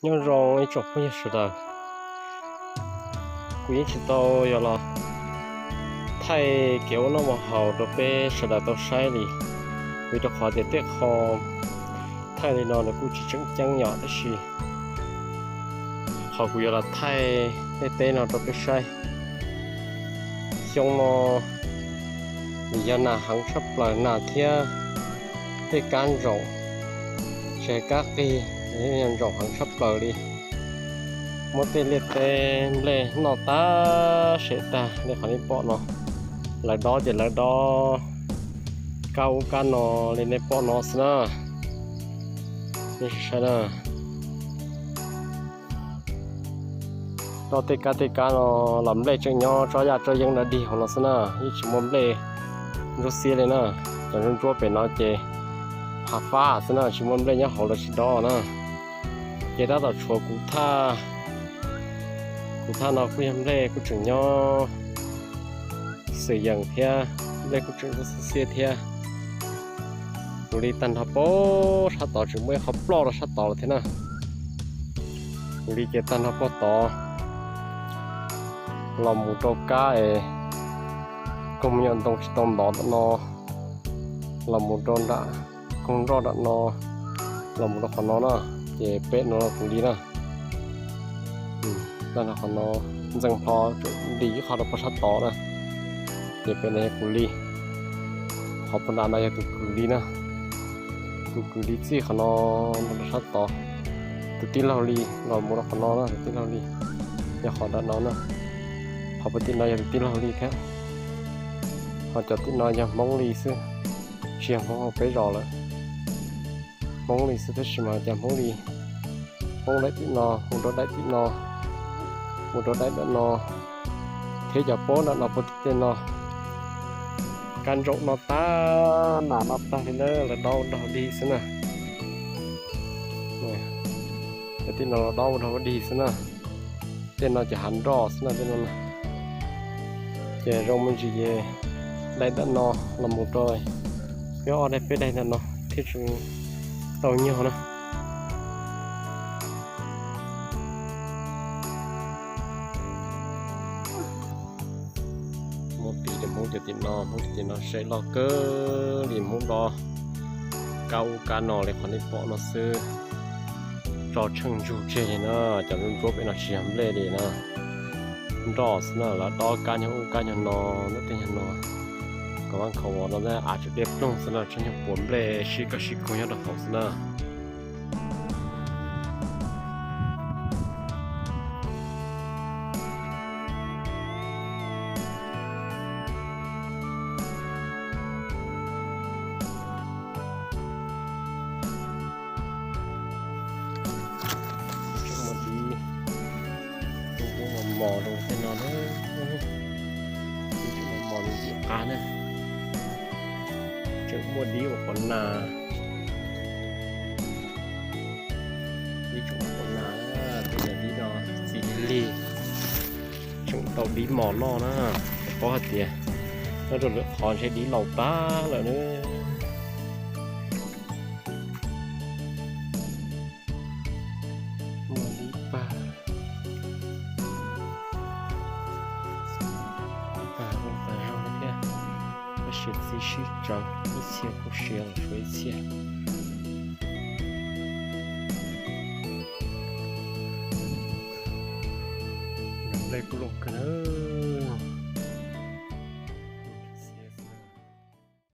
Nyob zoo ib tsoom phooj ywg sawv daws, kuv yeej tsis tau yog los thaij kev ua noj ua haus rau peb sawv daws tau saib li, vim rau qhov tias tej qho thaij li no nws kuj tsis tseem ceeb yom, tab sis qhov kuv yuav los thaij tej teb no rau peb saib. Xyoo no nws yog nag heev tshaj plaws, nag thiab tej kab ntsoom, tsis hais kab qig, yog ntsoom heev tshaj plaws li. Muab tej liaj teb nplej noj tag sem tag li qhov nej pom no. Lawv dob ces lawv dob kab ub kab no li nej pom no xwb na. Nej saib na, dob tej kab tej kab no los nplej tseem nyob tsob yaj tsob yeeb dawb dig hauv no xwb na, yeej tsis muaj nplej ntsuab xiab li na. Cov ntsuab ntsuab pem no ces hav fab xwb na, tsis muaj nplej nyob hauv los tsis dob na. Ces tab tom tshuav kuv thaj, kuv thaj no kuj yog nplej kuj tseem nyob xwm yees thiab, nplej kuj tseem ntsuab xiab xiab thiab. Kuv li tag nrho pem sab tod tseem muaj ib qho ploj rau sab tod lawm thiab na. Kuv li ces tag nrho pem tod los mus rau kab es koog me nyuam ntoo tsis tau ntov ntawm no, los mus rau nram koog nroj nram no, los mus rau qhov no na, ces pem no kuv li na. Tag nrho qhov no ntxeev plho nrim ib qho rau pem sab tod na, ces pem no yog kuv li. Qhov pem nram no yog tus kwv li na, tus kwv li txij qhov no mus rau sab tod, tus tij laug li los mus rau qhov no na, tus tij laug li yog qhov nram no na. Qhov pem tim no yog tus tij laug li thiab, ho cov tim no yog Hmoob li xwb, tsis yog Hmoob hauv peb zos lawm. Hmoob li xwb tab sis mas cov Hmoob li, Hmoob daim tim no mus rau daim tim no, mus rau daim nram no, thiab cov pem nram no puag tim tej no. Kab ntsoom no tag, nas no tag li na, lawv dob ua dog dig xwb na. Cov tim no los dob ua dog dig xwb na. Tej no ces hav nroj xwb na tej no. Ces zoo me ntsis ces daim nram no los mus rau peb ob daim peb daim nram no thiaj tsis tau nyuag na. Muab piv rau Hmoob cov tim no, Hmoob cov tim no seb loj kawg li, Hmoob dob kab ub kab no li qhov nej pom no xwb, tso tsheej ntsug tseg li na. Cov ntsuab pem no tsis yog nplej li na, nroj xwb na, lawv dob kab nyuag ub kab nyuag no, ntawm tej nyuag no, kom vaj khaum no av tseem dej ploog xwb na, tsuas yog puas nplej sib koj sib koog nyob rau hauv xwb na. Tseem muaj dib, tseem mos mos rau tej no na, tseem mos mos rau ntxim qab na. Tseem muaj dib ua qhov nas, dib tseem ua qhov nas, tej yog dib no txi lig, tseem tau dib mos noj na. Paub hais tias nyob rau lwm qhov ntshe dib laus tag lawm na. Muaj dib pag, pag zoo pag zoo thiab, tab sis txiv sib tsav, ib txhia kuj siav los suav ib txhia. Nplej kuj loj kawg na.